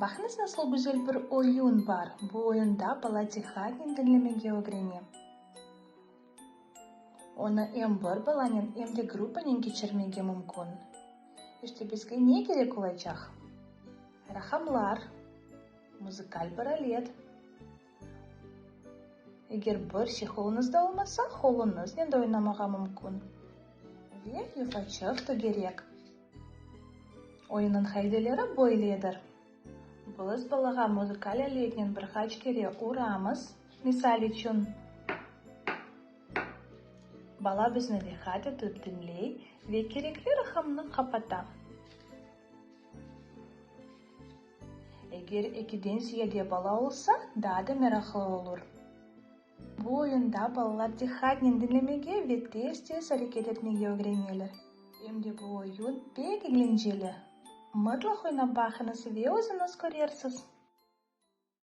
Baqıñız, nasıl güzel bir oyun bar! Bu oyunda bala diqqatnen diñlemege ögrene. Onı em bir balanen, em de gruppanen keçirmege mümkün. İşte, bizge ne kerek olacaq? Raqamlar, muzıkal bir alet. Eger bir şey qoluñızda olmasa, qoluñıznen de oynamağa mümkün. Ve yufaçıq tögerek. Oyunnıñ qaideleri böyledir. Biz balağa muzıkal aletnen bir qaç kere uramız, misal içün, bala bizni diqqat etip diñley ve kerekli raqamnı qapata. Eger ekiden ziyade bala olsa, daa da meraqlı olur. Bu oyunda balalar diqqatnen diñlemege ve tez-tez areket etmege ögreneler. Em de bu oyun pek eglenceli. Mıtlaq oynap baqıñız ve özüñiz körersiz.